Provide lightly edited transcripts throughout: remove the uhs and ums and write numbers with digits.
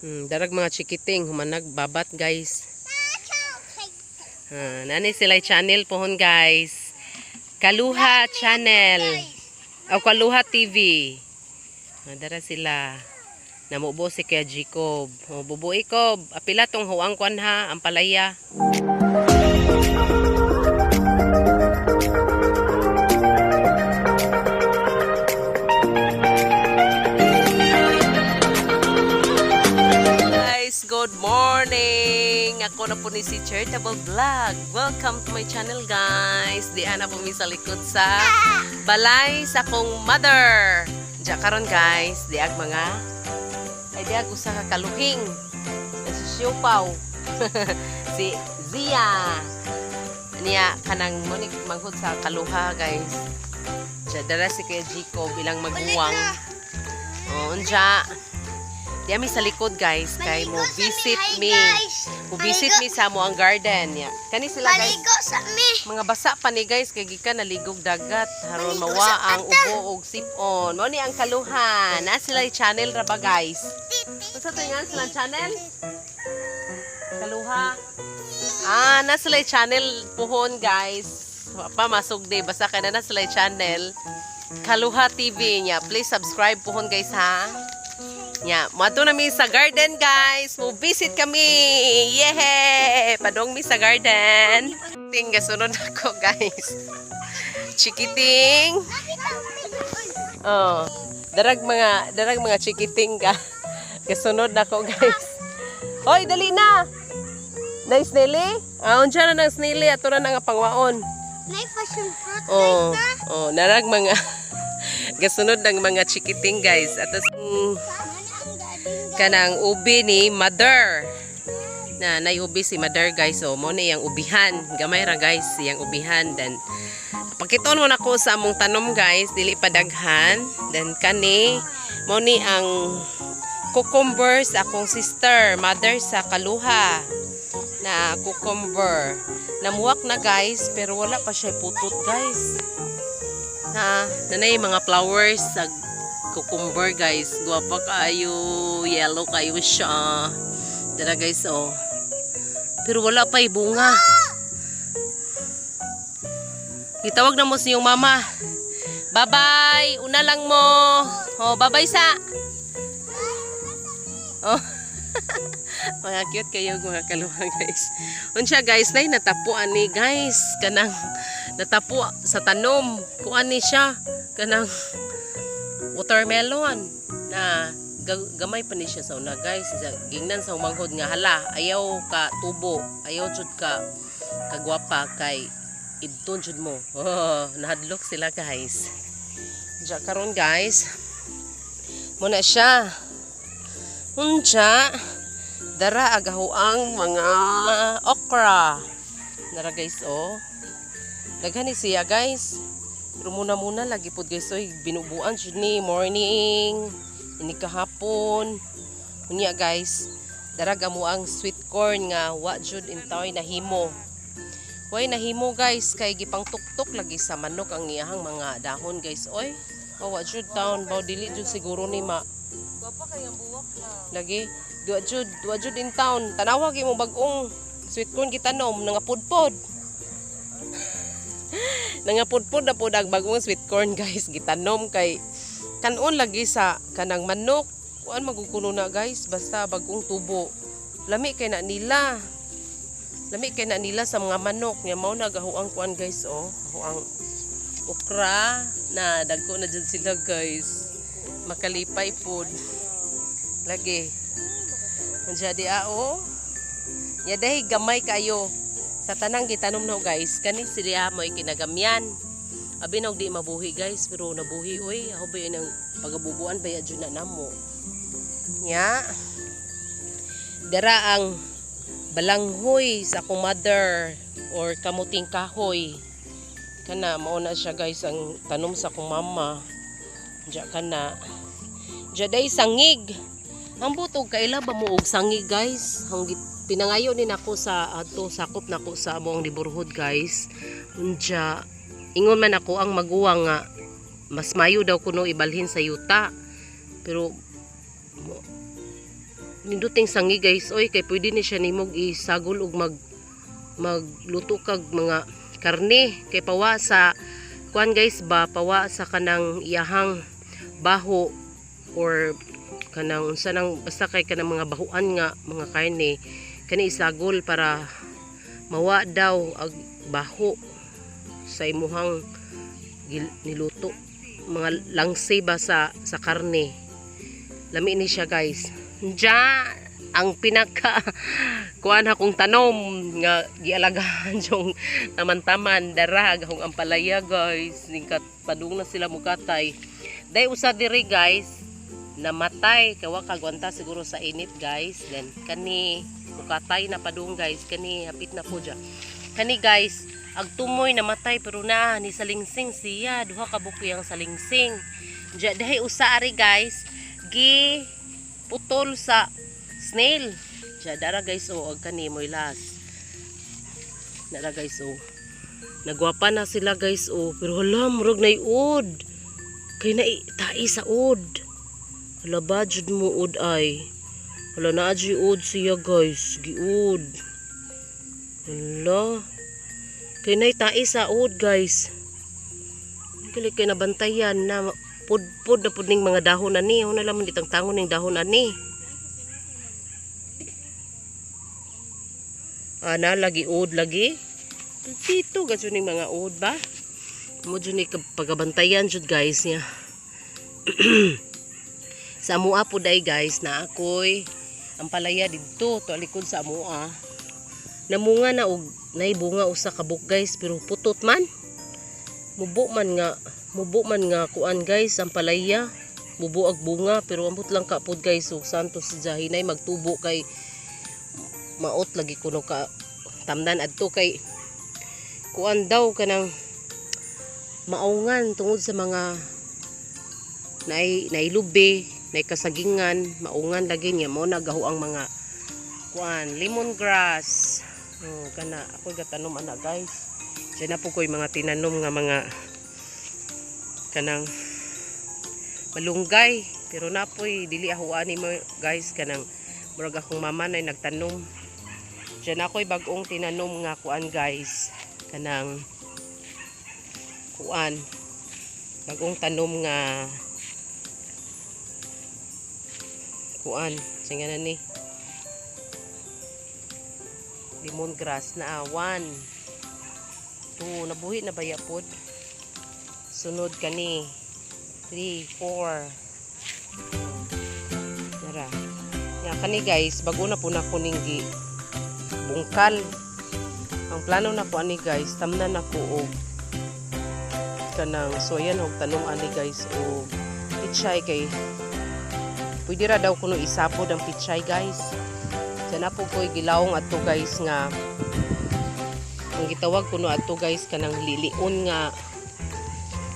Darag mga chikiting humanag babat, guys. Ah, nani sila channel pohon, guys. Kaluha Channel. O Kaluha TV. Ah, dara sila. Namubo si Kuya Jacob. O, bubo ikob. Apila tong huang kwan ha, ang palaya. Guys, good morning! Ako na po ni si Charitable Vlog. Welcome to my channel, guys. Di ana po mi sa likod sa balay sa akong mother. Diya karon, guys, diag mga ay diag usa ka kaluhing. Si Siupaw. Si Zia. Niya kanang monik manghud sa kaluha, guys. Diya dara si Kuya Jacob bilang maguwang. Oh, unja. Diya mi sa likod, guys, kay mo Maligo sa mi. Visit Hi, mi. guys. Mo visit mi sa mo ang garden ya. Kani sila, guys. Maligo sa mi. Mga basa pa ni, guys, kay gikan naligog dagat haron Maligo mawa sa ang ubo og sipon. Mao ni ang kaluhan. Na sila channel ra ba, guys? Unsa to nga silang channel? Kaluha. Ah, na sila channel puhon, guys. Wa pa masugdi basta kay na sila channel. Kaluha TV niya. Please subscribe puhon, guys, ha. Nya, moadto na mi sa garden, guys. Mo visit kami. Yehey! Padong mi sa garden. Ting gasunod ako, guys. Chikiting. Oh, darag mga chikiting ka. Gasunod na ako, guys. Hoy, dali na. Na snaili? Ah, unsa na nang snaili ato na nga pangwaon. Nay passion fruit, Oh, guys na. oh, narag mga gasunod ng mga chikiting, guys. Atos kanang ubi ni mother. Na nay ubi si mother, guys. So mo ni iyang ubihan. Gamay ra, guys, iyang ubihan. Then pakiton mo nako sa among tanom, guys, dili pa daghan. Then kani mo ni ang cucumber sa akong sister, mother sa kaluha na cucumber. Namuwak na, guys, pero wala pa siya putot, guys. Ha, nanay mga flowers sa cucumber, guys. Guwapa kayo, yellow kayo siya. Dara, guys, oh. Pero wala pa bunga. Gitawag na mo siyong mama. Bye-bye. Una lang mo. Oh, bye-bye sa. Oh. Mga cute kayo mga kaluha, guys. Unsa, guys, nay natapo ani, guys, kanang natapo sa tanom. Kuan ni siya kanang watermelon na gamay pa ni siya sa una, guys. Gingnan sa umanghod nga hala, ayaw ka tubo, ayaw jud ka kagwapa kay idton jud mo. Oh, nahadlok sila, guys. Diya karon, guys. Muna siya. Unsa dara agaho ang mga okra. Nara, guys, oh. Daghan ni siya, guys. Pero muna-muna lagi pod, guys, oy, binubuan jud ni morning, ini kahapon. Unya, guys, dara gamo ang sweet corn nga wa jud intaw nahimo. Way nahimo, guys, kay gipangtuktok lagi sa manok ang iyahang mga dahon, guys, oy. Oh, wa jud taon baw dili jud siguro ni ma Gwapa kay ang buwak na. Lagi, duwa jud in town. Tanawa gyud mo bag-ong sweet corn gitanom, nangapudpod. Nangapudpod na pod ang bagong sweet corn, guys, gitanom kay kanon lagi sa kanang manok. Kuan magukuno na, guys, basta bagong tubo. Lami kay na nila. Lami kay na nila sa mga manok. Nya mao na gahuang kuan, guys, oh. Gahuang okra na dagko na jud sila, guys. Makalipay pod. Lagi. Unsa di ao? Ya dahi gamay kayo. Sa tanang gitanom no, guys, kani sila mo'y kinagamyan. Abi na og di mabuhi, guys, pero nabuhi oy. Ako ba yun ang pagabubuan ba jud na namo. Nya. Dara ang balanghoy sa akong mother or kamuting kahoy. Kana mao na siya, guys, ang tanom sa akong mama. Diya kana. Diya day sangig. Ang butog kaila ba mo og sangig, guys? Ang pinangayo ni nako sa adto sakop nako sa among neighborhood, guys. Unja ingon man ako ang maguwang nga mas mayo daw kuno ibalhin sa yuta. Pero Ninduting sangi, guys, oy, kay pwede ni siya nimog isagol og magluto kag mga karne kay pawa sa kuan, guys, ba, pawa sa kanang iyahang baho or kanang unsa nang basta kay kanang mga bahuan nga mga karne, kani isagol para mawa daw ag baho sa imuhang niluto, mga langsi ba sa karne. Lami ni siya, guys. Diya ang pinaka kuan akong tanom nga gialagahan yung taman-taman dara gahong ampalaya, guys. Ningkat padung na sila mukatay. Day usa diri, guys, namatay kawa kagwanta siguro sa init, guys. Then kani mukatay na padung, guys. Kani hapit na po dya. Kani, guys, ag tumoy namatay pero na ni salingsing siya, duha ka buki ang salingsing. Dya dahi usa ari, guys, gi putol sa snail. Dya dara, guys, oh, ag kani mo'y last. Nara, guys, oh. Nagwapa na sila, guys, oh, pero hala, murag naiud. Kay na tai sa ud. Hala ba jud mo ud ay. Hala, naa jud ud siya, guys, giud. Hala. Kay nay tai sa ud, guys. Kali kay nabantayan na pudpud na pud ning mga dahon ani. Una lamang ditang tangon ning dahon ani. Ana lagi ud lagi. Dito gadyo ning mga ud ba? Mo jud ni pagabantayan jud, guys, niya. Sa amua po day, guys, na ako'y ampalaya didto to likod sa amua. Namunga na og nay bunga usa ka buok, guys, pero putot man. Mubo man nga kuan, guys, ampalaya. Mubo ag bunga pero ambot lang ka pod, guys, og santos hinay magtubo kay maot lagi kuno ka tamnan adto kay kuan daw, kanang maungan tungod sa mga naay nailubi, naay kasagingan, maungan lagi niya mo nagaho ang mga kuan, lemongrass. Oh, kana ako gatanom ana, guys. Diyan na po ko'y mga tinanom nga mga kanang malunggay pero napoy dili ako ani mo, guys, kanang murag akong mama na nagtanom. Diyan ako'y bag-ong tinanom nga kuan, guys, kanang kuan, bagong tanom nga kuan, sige na ni lemongrass na one, two, nabuhi na baya pod. Sunod kani, 3, 4, tara nga kani, guys, bago na po na ko ning gi bungkal. Ang plano na ko ani, guys, tamnan na ko og kanang soyan og tanom ani, guys, og pichay kay pwede ra daw kuno isapod ang pichay, guys. Diyan na po ko'y gilawong adto, guys, nga ang gitawag kuno adto, guys, kanang lilion nga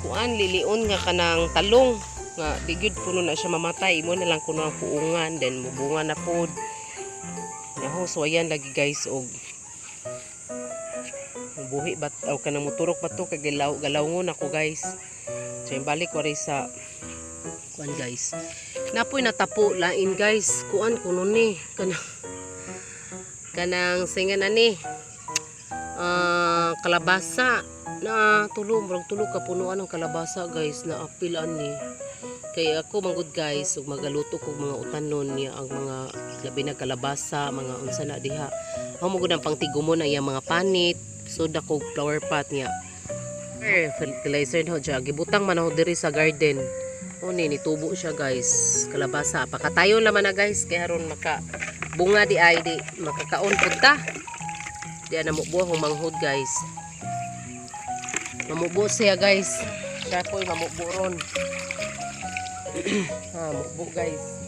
kuan, lilion nga kanang talong nga di gyud kuno na siya mamatay, imo na lang kuno ang puungan, then mubunga na pod. Naho, so ayan lagi, guys, og buhi bat aw kanang muturok ba to kay galaw galawngon ako, guys. So yung balik wari sa kuan, guys, napoy natapo lain, guys, kuan kuno ni kanang kanang singa na ni kalabasa na tulo, murag tulo ka punuan ng kalabasa, guys, na apil ani. Kay ako manggod, guys, ug magaluto kog mga utanon niya ang mga labi na kalabasa, mga unsa na diha. Ako mo gud ang pangtigumon ang iyang mga panit, soda kog flower pot niya. Fertilizer ho siya gibutang man ako diri sa garden. O ni nitubo siya, guys, kalabasa. Pakatayon naman na, guys, kay aron maka bunga di ay di makakaon pud ta. Di na mubo akong manghod, guys. Mamubo siya, guys. Siya po'y mamubo ron. Ha, mubo, guys,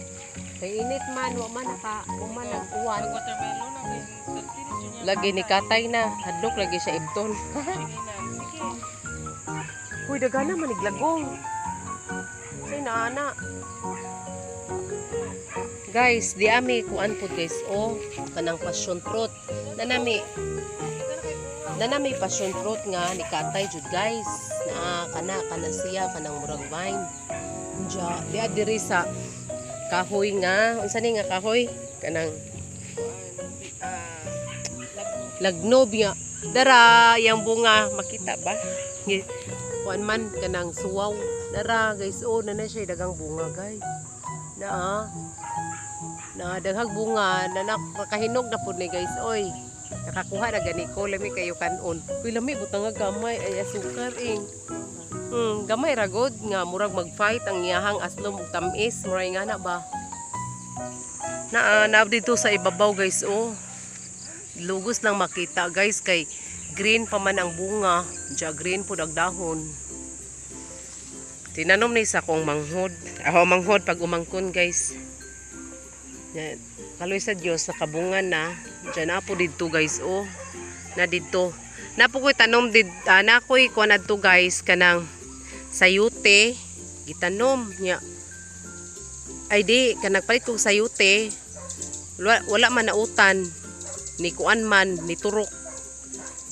kay init man, wa man naka wa man nag-uwan. Pag watermelon na kay 30 na niya. Lagi ni katay na hadlok lagi siya ibton. Sige na. Sige. Uy, dagana man iglagong. Say na ana. Guys, di ami kuan po, guys, oh, kanang passion fruit. Nanami passion fruit nga ni katay jud, guys. Na kana kana siya kanang murag vine. Diya, di diri sa Kahoy nga unsa ni nga kahoy kanang Kuan, lagno. Lagnob nga dara yang bunga makita ba? Kuan man kanang suwaw dara, guys, oh, na siya dagang bunga, guys, na na daghang bunga na nakahinog na pud ni, guys, oy. Nakakuha na gani ko, lami kayo kanon. Uy, lami butang nga gamay ay asukar ing. Gamay ra gud nga murag mag-fight ang iyahang aslom ug tamis, muray nga na ba na, na dito sa ibabaw, guys, oh. Lugos lang makita, guys, kay green pa man ang bunga. Diya green pud ang dahon. Tinanom ni sa akong manghod. Ako manghod pag umangkon, guys. Yan. Kaloy sa Dios nakabunga na. Diyan na po didto, guys, oh. Na didto. Na po ko'y tanom did na ko'y kuan adto, guys, kanang sayute gitanom niya. Ay di kanang palit kog sayute. Wala, wala man nautan ni kuan man ni turok.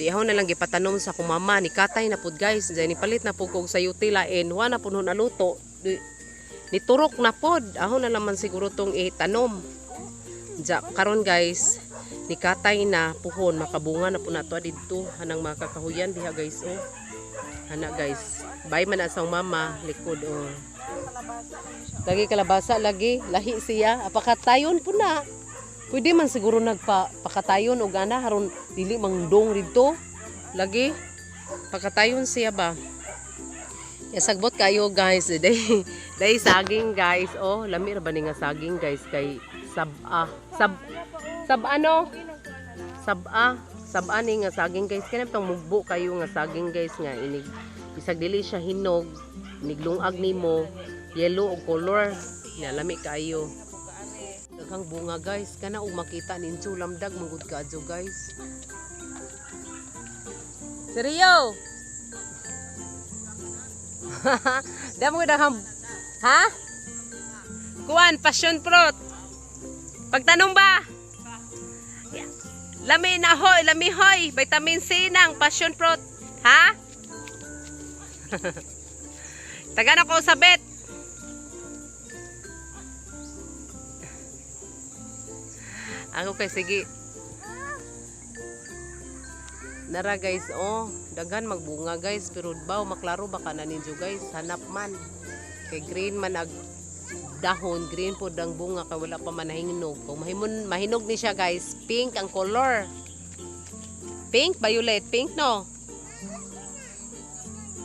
Di ako na lang gipatanom sa akong mama ni katay na pud, guys. Diyan ni palit na pud kog sayute lain, wa na pud naluto. Di, niturok na pod. Ako na lang man siguro tong itanom. Diya, karon, guys, ni katay na puhon, makabunga na po na to didto hanang mga kakahuyan diha, guys, oh. Hana, guys. Bay man na sa mama likod, oh. Kalabasa kayo siya. Lagi kalabasa lagi, lahi siya. Apakatayon po na. Pwede man siguro nagpa pakatayon og ana haron dili mangdong didto. Lagi pakatayon siya ba. Yasagbot kayo, guys. Day, day saging, guys. Oh, lami ra ba ni nga saging, guys, kay sab-a. Sab sab ano? Sab-a. Sab-a ni nga saging, guys. Kanang tong mugbo kayo nga saging, guys, nga inig bisag dili siya hinog, iniglungag nimo, yellow og color. Nga lami kaayo. Daghang bunga, guys. Kana og makita ninyo lamdag manggod kaadyo, guys. Seryo? Damo daghang ha? Kuan passion fruit. Pagtanong ba? Yeah. Lami na hoy, lami hoy, vitamin C nang passion fruit. Ha? Taga na ko sa bet. Ako kay sige. Nara, guys, oh, daghan magbunga, guys, pero baw maklaro ba kana ninyo, guys, hanap man. Kay green man ag dahon, green pod ang bunga kay wala pa man nahinog. Kung mahimon mahinog ni siya, guys, pink ang color. Pink, violet, pink no.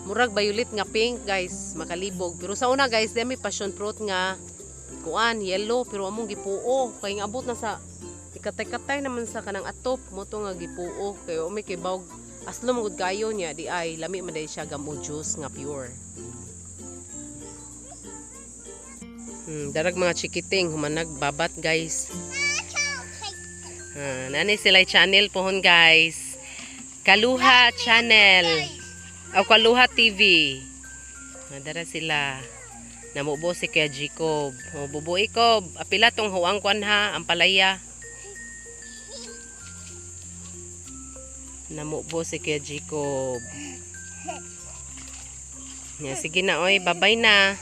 Murag violet nga pink, guys, makalibog. Pero sa una, guys, di may passion fruit nga kuan, yellow, pero among gipuo kay nga abot na sa ikatay-katay naman sa kanang atop mo to nga gipuo kay umi kay bawg aslo man gud kayo niya di ay lami man day siya gamo juice nga pure. Darag mga chikiting humanag babat, guys. Ah, nani sila channel pohon, guys. Kaluha Channel. O Kaluha TV. Nadara sila. Namubo si Kuya Jacob. O, bubo ikob. Apila tong huang kwan ha, ang palaya. Namubo si Kuya Jacob. Ya, sige na oy, bye-bye na.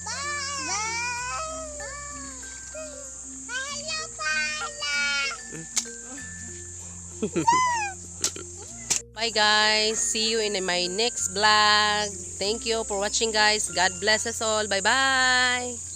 Bye. Hello, Pala. Bye, guys. See you in my next vlog. Thank you for watching, guys. God bless us all. Bye bye.